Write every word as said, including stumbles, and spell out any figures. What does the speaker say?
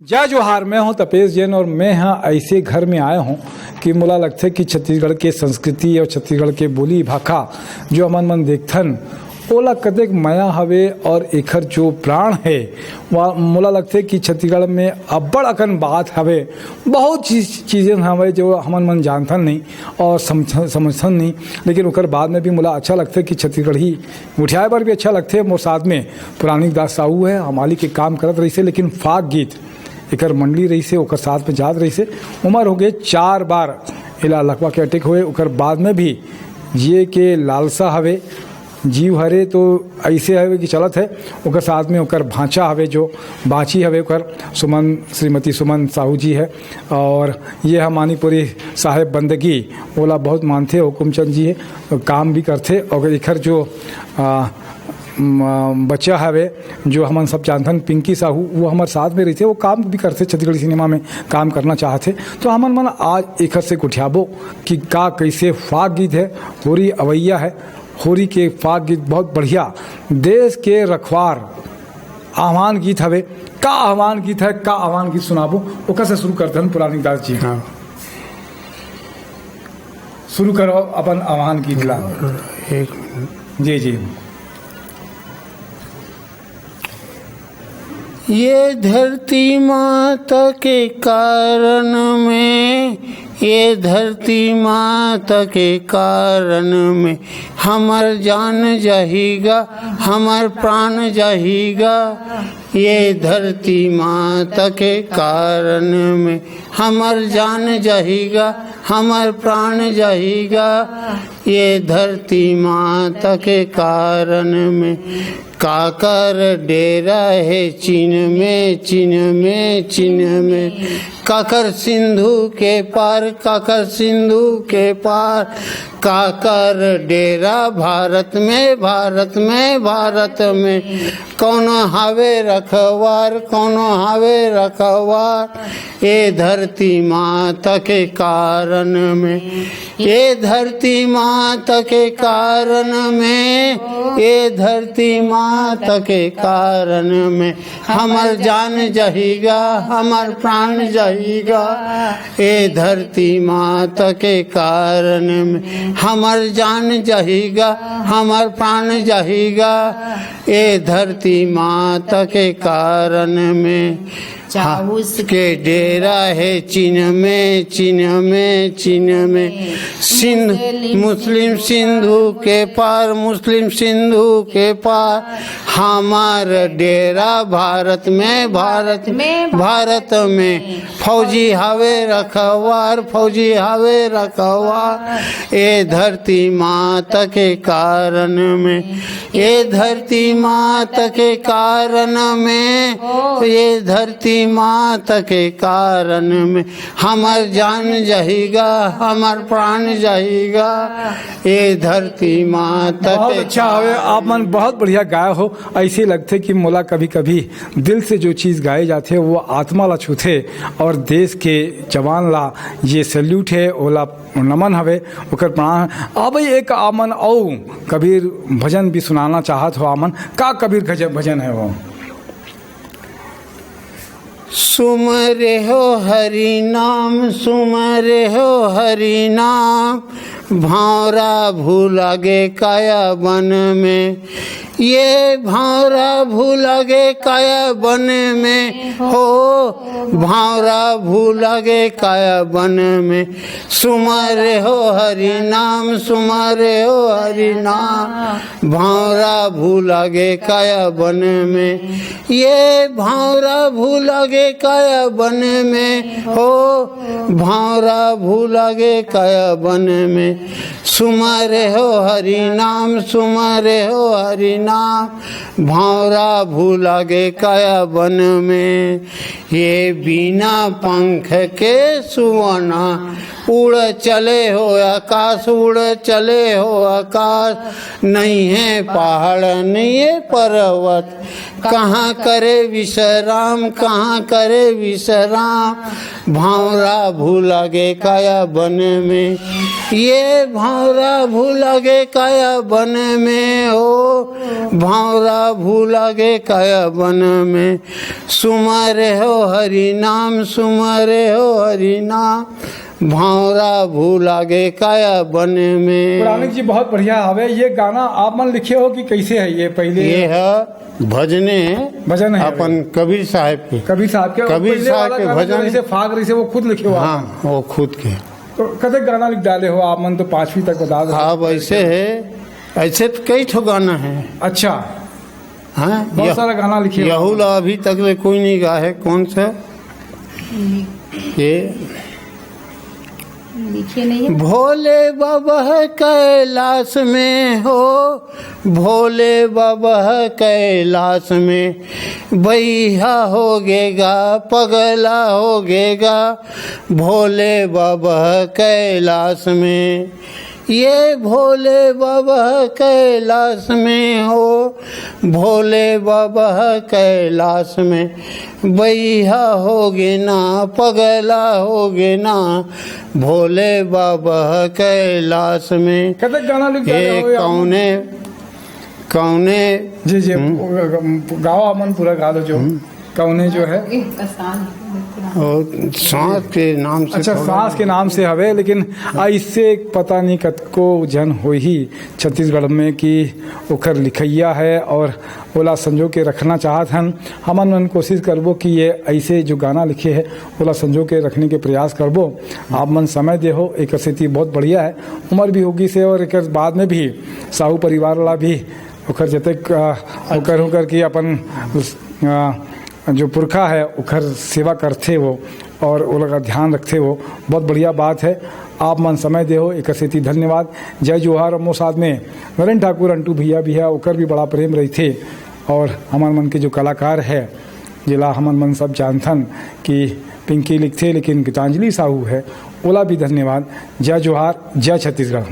जय जोहार, मैं हूं तपेश जैन और मैं हां ऐसे घर में आया हूं कि मोला लगथे कि छत्तीसगढ़ के संस्कृति और छत्तीसगढ़ के बोली भाखा जो हमन मन देखथन, ओला कतेक मया हवे और एखर जो प्राण है, वा-, मोला लगथे कि छत्तीसगढ़ में अब्बड़ अकन बात हवे, बहुत चीज, चीजें हवे जो हमन मन जानथन नहीं और समझ-, समझथन नहीं, लेकिन ओकर बाद में भी मोला अच्छा लगथे कि छत्तीसगढ़ी गोठियाए बर भी अच्छा लगथे। मोर साथ में पुराणिक दास साहू है, हमाली के काम करत रहिसे, लेकिन फाग गीत एकर मंडली रहिसे, ओकर साथ में जात रहिसे। उमर हो गए चार बार एला लकवा के अटैक होए, ओकर बाद में भी जिए के लालसा हवे, जीव हरे तो ऐसे हवे कि चलत है। ओकर साथ में ओकर भांचा हवे, जो बाची हवे, ओकर सुमन, श्रीमती सुमन साहू जी है। और ये है मानीपुरी साहेब बंदगी, ओला बहुत मानथे हुकुमचंद जी है, काम भी करथे। और एकर जो, आ, म, बच्चा हवे, जो हमन सब जानथन, पिंकी साहू, वो हमर साथ में रहिथे, वो काम भी करथे, छत्तीसगढ़ी सिनेमा में काम करना चाहथे। तो हमन मन आज एकर से गोठियाबो कि का, कैसे फाग गीत है, होरी अवैया है, होरी के फाग गीत बहुत बढ़िया, देश के रखवार आह्वान गीत हवे। का आह्वान गीत है, का आह्वान गीत सुनाबो, ओकर से शुरू करथन पुराणिक दास जी। हाँ। शुरू करो अपन आह्वान गीत ला। एक मिनट। जी, जी। ये धरती माता के कारण में, ये धरती माता के कारण में हमर जान जाहीगा, हमर प्राण जाहीगा। ये धरती माता के कारण में हमर जान जाहीगा, हमर प्राण जाहीगा। ये धरती माता के कारण में काकर डेरा है चीन में, चीन में, चीन में। काकर सिंधु के पार, काकर सिंधु के पार। काकर डेरा भारत में, भारत में, भारत में। कौन हावे रखवार, कौन हावे रखवार? ए धरती माता के कारण में, ए धरती माता के कारण में, ए धरती माता के कारण में हमर जान जाहीगा, हमर प्राण जाहीगा। ए धरती माता के कारण में हमर जान जाहीगा, हमर प्राण जाहीगा। ए धरती माता के कारण में चाउस के डेरा है चीन में, चीन में, चीन में। सिंध, मुस्लिम सिंधु के पार, मुस्लिम सिंधु के पार। हमार डेरा भारत में, भारत में, भारत में। फौजी हावे रखवार, फौजी हावे रखवार। ए धरती माता के कारण में, ए धरती माता के कारण में, ए धरती माता के कारण में हमर जान जाहीगा, हमर प्राण जाहीगा। ए धरती माता बहुत के अच्छा हवे, आप मन बहुत बढ़िया गाए हो। ऐसे लगथे कि मोला कभी-कभी दिल से जो चीज गाए जाथे, वो आत्मा ला छूथे। और देश के जवान ला ये सैल्यूट है, ओला नमन हवे, ओकर प्रणाम। अब एक आप मन अउ कबीर भजन भी सुनाना चाहत हो आप मन, का कबीर गजब भजन है वो? सुमरे हो हरि नाम, सुमरे हो हरि नाम, भांवरा भूला गे काया बन में। ये भांवरा भूला गे काया बन में हो, भांवरा भूला गे काया बन में। सुमरे हो हरि नाम, सुमरे हो हरि नाम, भांवरा भूला गे काया बन में। ये भांवरा भूला गे काया बन में हो, भांवरा भूला गे काया बन में। सुमरे हो हरि नाम, सुमरे हो हरि नाम, भांवरा भूला गे काया बन में। ये बिना पंख के सुवना उड़ चले हो आकाश, उड़ चले हो आकाश। नहीं है पहाड़, नहीं है पर्वत, कहाँ करे विश्राम, कहाँ करे विश्राम? भांवरा भूला गे काया बन में, ये भांवरा भूला गे काया बन में हो, भांवरा भूला गे काया बन में, सुमरे हो हरि नाम, सुमरे हो हरि नाम, भांवरा भूला गे काया बन में। पौराणिक जी, बहुत बढ़िया हवे। ये गाना आप मन लिखे हो कि कैसे है ये? पहले ये है भजने, भजन है अपन कबीर साहब के। कबीर साहब के, कबीर पहले साहब वाला के गाना जो भजन। जैसे फाग रही से वो खुद लिखे हो आप? हाँ, वो खुद के। तो कतेक गाना लिख डाले हो आप मन, तो पांचवी तक बता दो। अब ऐसे है, ऐसे तो कई ठो गाना है। अच्छा। हाँ, बहुत यह-, सारा गाना लिखे हो। यहू ला अभी तक ले कोई नहीं गा है। कौन सा? ये लिखे नहीं है। भोले बाबा कैलाश में हो, भोले बाबा कैलाश में, बैहा हो गेगा, पगला हो गेगा, भोले बाबा कैलाश में। ये भोले बाबा कैलाश में हो, भोले बाबा कैलाश में, बैहा हो गे ना, पगला हो गे ना, भोले बाबा कैलाश में। कतक गाना लिख डाले हो ये आप? कौने, कौने जी, जी, हम्म। गाओ, हमन पूरा गा दो जो। हम्म। कौने जो है? और सांस के नाम से अच्छा, थोड़ा सांस के नाम से हवे, लेकिन ऐसे पता नहीं कतको झन होही छत्तीसगढ़ में कि ओकर लिखइया है और ओला संजो के रखना चाहत हन। हमन मन कोशिश करबो कि ये ऐसे जो गाना लिखे है, ओला संजो के रखने के प्रयास करबो। आप मन समय देहो, एकर सेती बहुत बढ़िया है। उम्र भी होगी से और एकर बाद में भी साहू परिवार ला भी ओकर जतेक, अ, ओकर, ओकर की अपन, अ, जो पुरखा है, ओकर सेवा करथे वो और ओला का ध्यान रखथे वो, बहुत बढ़िया बात है। आप मन समय देहो, एकर सेती धन्यवाद। जय जोहार। मोर साथ में नरेन ठाकुर, अंटू भैया भी है, ओकर भी बड़ा प्रेम रहिथे। और हमर मन के जो कलाकार है, जेला हमन मन सब जानथन कि पिंकी लिखथे, लेकिन गीतांजलि साहू है, ओला भी धन्यवाद। जय जोहार, जय छत्तीसगढ़।